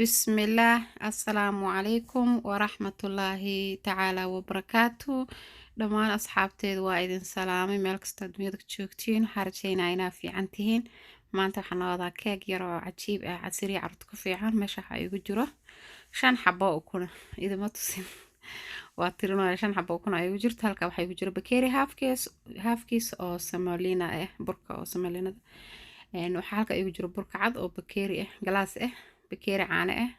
Bismillaah, assalaamu calaykum waraxmatullaahi tacaala wabarakaatu. Dhammaan asxaabteeda waa idin salaamay meel kasta adduunyada ka joogtiin. Waxaa rajeynaa inaa fiican tihiin. Maanta waxaan wadaa keeg yar oo cajiib ah, casiriya carruurta ku fiican. Meesha waxaa igu jiro 5 xabo ukuna, idima tusin, waa tirinaya. 5 xabo ukuna ay igu jirto. Halka waxaa igu jiro bakeeri haafkiis oo semolina ah, burka oo semolinada. Waxaa halka igu jiro burka cad oo bakeeri ah, galaas ah, bakeeri caano ah.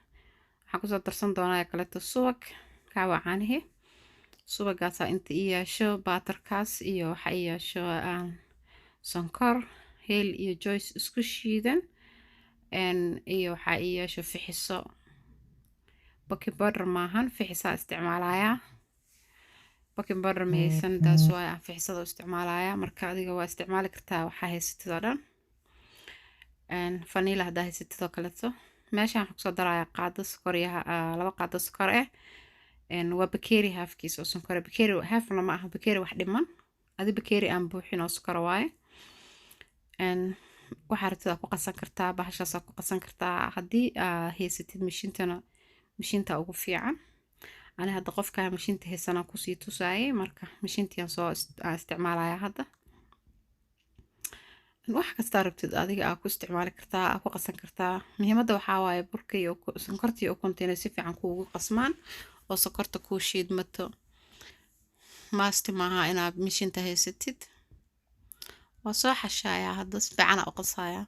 Waxaan kusoo darsan doonaa kaleeto subag, kaawa caanihii. Subagaasaa inta ii yeesho, baatarkaas iyo waxa ii yeesho sonkor, heel iyo joyce isku shiidan, iyo waxaa ii yeesho fixiso, baking powder maahan, fixisaa isticmaalayaa. Baking powder ma haysan, taas waa aan fixisada u isticmaalayaa. Marka adiga waa isticmaali kartaa waxaa haysatid oo dhan, vanilla haddaa haysatid oo kaleeto. Meeshaan waxaan kusoo darayaa qaado sokor iyo 2 qaado sokor ah. Waa bakeeri haafkiis oo sonkor, bakeeri haafna ma aha, bakeeri wax dhiman, adi bakeeri aan buuxin oo sokor waaye. Waxaa rabtid ku qasan kartaa, bahashaasaa ku qasan kartaa. Haddii aa haysatid mashintana, mashinta ugu fiican. Ani hadda qofka mashinta haysanaa kusii tusaayay, marka mashintiaan soo isticmaalaya hadda. Wax kastaa rabtid adiga aa ku isticmaali kartaa, aa ku qasan kartaa. Muhiimadda waxaa waaye burka iyo sonkorta iyo ukunta inay si fiican kuugu qasmaan oo sokorta kuu shiidmato. Maasti maaha inaad mishinta haysatid. Waa soo xashayaa hadda, si fiican aa u qasayaa.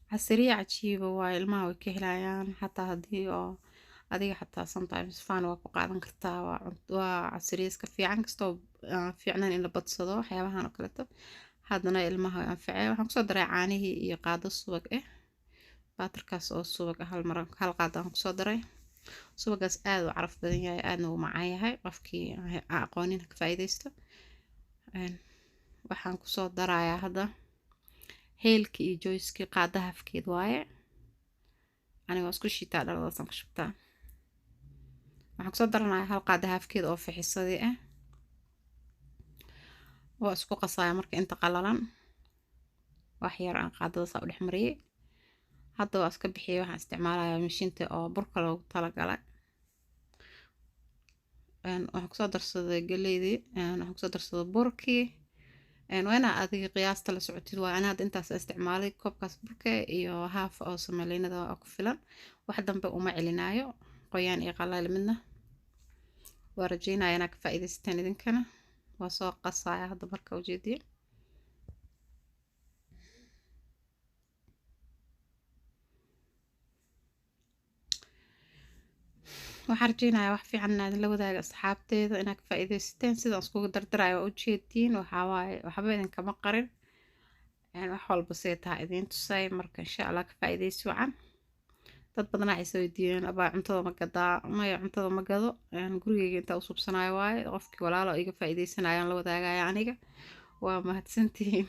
Casariye cajiiba waaye, ilmaha way ka helayaan. Xataa haddii oo adiga xataa sometimes fun waa ku qaadan kartaa. Waa casariye iska fiican, kastoo fiicnan in la badsado waxyaabahan oo kaleeto, haddana ilmaha way anfacee. Waxaan kusoo daray caanihii iyo qaado subag ah, baatarkaas oo subag ah, hal mar hal qaado aan kusoo daray. Subagaas aad u caraf badan yahay, aadna u macaan yahay. Qofkii aan aqoonin ka faa'iidaysto. Waxaan kusoo darayaa hadda heelkii iyo joyskii, qaada hafkeed waaye. Aniga waa isku shiitaa, dhaladaasaan ku shubtaa. Waxaan kusoo daranayaa hal qaada hafkeed oo fixisadii ah. Waa isku qasaya marka inta qalalan, wax yar aan qaadada saa u dhex mariyey. Hadda waa iska bixiyey. Waxaan isticmaalayaa mashiinta oo burka loogu talagalay. Waxaan kusoo darsaday galeydii, waxaan kusoo darsaday burkii. Waa inaa adiga qiyaasta la socotid. Waa ana hadda intaas isticmaalay, koobkaas burka iyo haaf oo semoliinada oo ku filan. Wax dambe uma celinaayo, qoyaan iyo qallayl midna. Waa rajeynaya inaa ka faa'iidaysateen idinkana. Waa soo qasaya hadda marka ujeediye. Waxaan rajeynayaa wax fiican inaa idinla wadaaga asxaabteeda, inaad ka faa'iidaysateen. Sidaan iskugu dardarayo waa ujeediin. Waxaa waaye waxba idinkama qarin, wax walba see taha idiin tusay. Marka insha Allah ka faa'iidaysi wacan. Dad badanaa waxay soo weydiiyeen: "Abaa, cuntada ma gadaa?" Maya, cuntada ma gado. Gurigeyga intaa u subsanayo waaye. Qofkii walaalo iga faa'iidaysanayaan la wadaagaya aniga. Waa mahadsantihiin.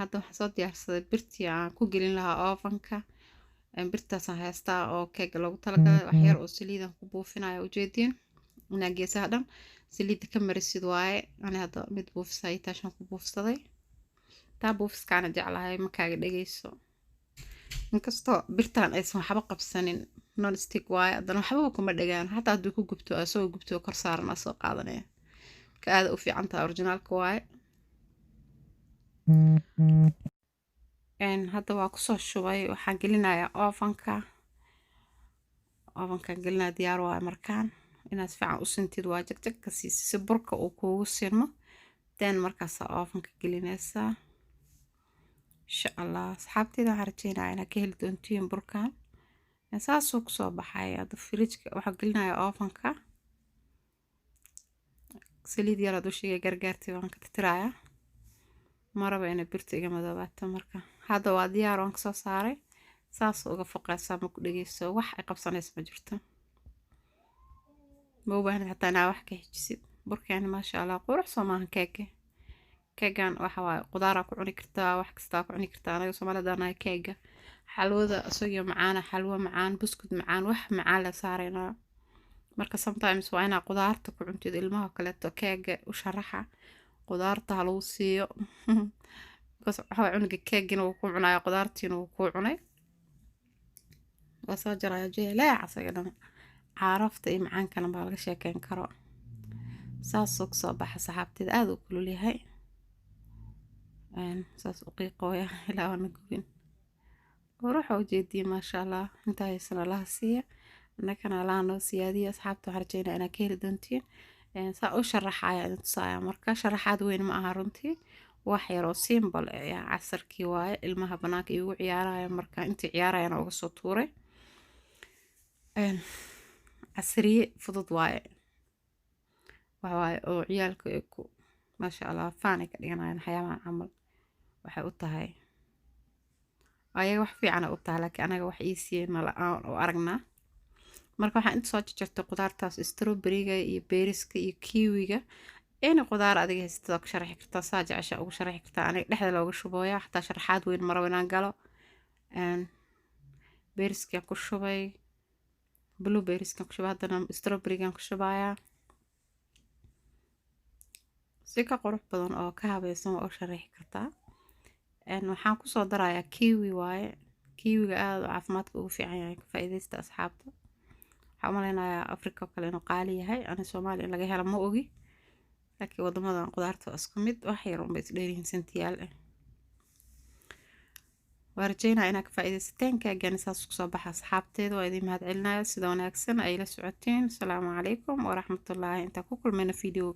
Hadda waxaan soo diyaarsaday birtii aan ku gelin lahaa ovenka. Birtaasaan haystaa oo keega loogu talagalay. Wax yar oo saliidan ku buufinayo, ujeediin inaa geesaha dhan saliidda ka marisid waaye. Ani hadda mid buufisay taashaan ku buufsaday, taa buufiskaana jeclahay, makaaga dhegeyso. Inkastoo birtaan aysan waxba qabsanin, non stick waaye, haddana waxbaba kuma dhegaan. Xataa hadduu ku gubto, isagoo gubto kor saaran aa soo qaadanaya. Marka aada u fiican tahay, originaalka waaye. Hadda waa kusoo shubay, waxaan gelinayaa ovenka. Ovenkaan gelinaya, diyaar waaye. Markaan inaad si fiican u sintid waa, jagjag ka siisi si burka uu kuugu sinmo, then markaasaa ovenka gelinaysaa insha Allah. Asxaabteyda, waxaan rajeynaya inaad ka heli doontiin burkan. Saasuu kusoo baxay. Hadda fridgeka waxaa gelinaya ovenka. Saliid yaraad u sheegay gargaartay waan ka tirtirayaa, maraba inay birta iga madoobaato. Marka hadda waa diyaar, waan kasoo saaray. Saas uga foqeysaa, ma ku dhegeyso, wax ay qabsanayso ma jirto. Ma u baahnid xataa inaa wax ka xejisid. Burkeeni maasha Allah, qurux soo maahan keege? Keegan waxa waaye qudaaraa ku cuni kartaa, wax kastaa ku cuni kartaa. Anaga Soomaalida nahay, keega xalwada isagoo macaana, xalwo macaan, buskud macaan, wax macaan la saaraynaa. Marka sometimes waa inaa qudaarta ku cuntid. Ilmaha kaleeto keega u sharaxa, qudaarta ha lagu siiyo, because waxaa cunuga keegina wuu ku cunaya, qudaartiina wuu ku cunay. Waa soo jaraya jeeleec asaga dhan, caarafta iyo macaankana baa laga sheekeyn karo. Saasuu kusoo baxa, saxaabteeda. Aada u kulul yahay, saas u qiiqooya ilaa waana gubin. Ruuxa ujeediye, maasha Allah. Intaa haysana Allaha siiya, annagana Allaha noo siyaadiya. Asxaabta, waxaan rajeynaya inaad ka heli doontiin. Saa u sharaxaya idin tusaaya. Marka sharaxaad weyn ma aha runtii, wax yar oo simple ayaa. Casarkii waaye, ilmaha banaanka iigu ciyaaraya. Marka intii ciyaarayana uga soo tuuray. Casriye fudud waaye, waxawaaye oo ciyaalka ay ku, maasha Allah, faanay ka dhiganayaan. Waxyaabahan camal waxay u tahay ayaga wax fiican u tahay, laakiin anaga wax iisiye mala aan u aragnaa. Marka waxaan inta soo jarjartay qudaartaas, strawberryga iyo berries-ka iyo kiwiga. Any qudaar adiga haysatada ku sharaxi kartaa, saa jecesha ugu sharaxi kartaa. Aniga dhexda looga shubooya, xataa sharaxaad weyn marabo inaan galo. Berries-kan ku shubay, blueberries-kan ku shubay, haddana strawberrygan ku shubayaa. Si ka qurux badan oo ka habaysan waa u sharaxi kartaa. Waxaan kusoo darayaa kiwi waaye. Kiwiga aada u caafimaadka ugu fiican yahay, ka faa'iidaysta, asxaabta. Waxaan u maleynayaa Africa oo kale inuu qaali yahay, ani Soomaaliya in laga helo ma ogi, laakiin wadamadan qudaarta waa isku mid, wax yar unbay isdheeryihiin sentiyaal ah. Waa rajeynaya inaad ka faa'iidaysateen. Keegani saas kusoo baxa, asxaabteeda. Waa idin mahad celinaya sida wanaagsan ay la socoteen. Asalaamu calaykum waraxmatullaahi. Intaan ku kulmayna video.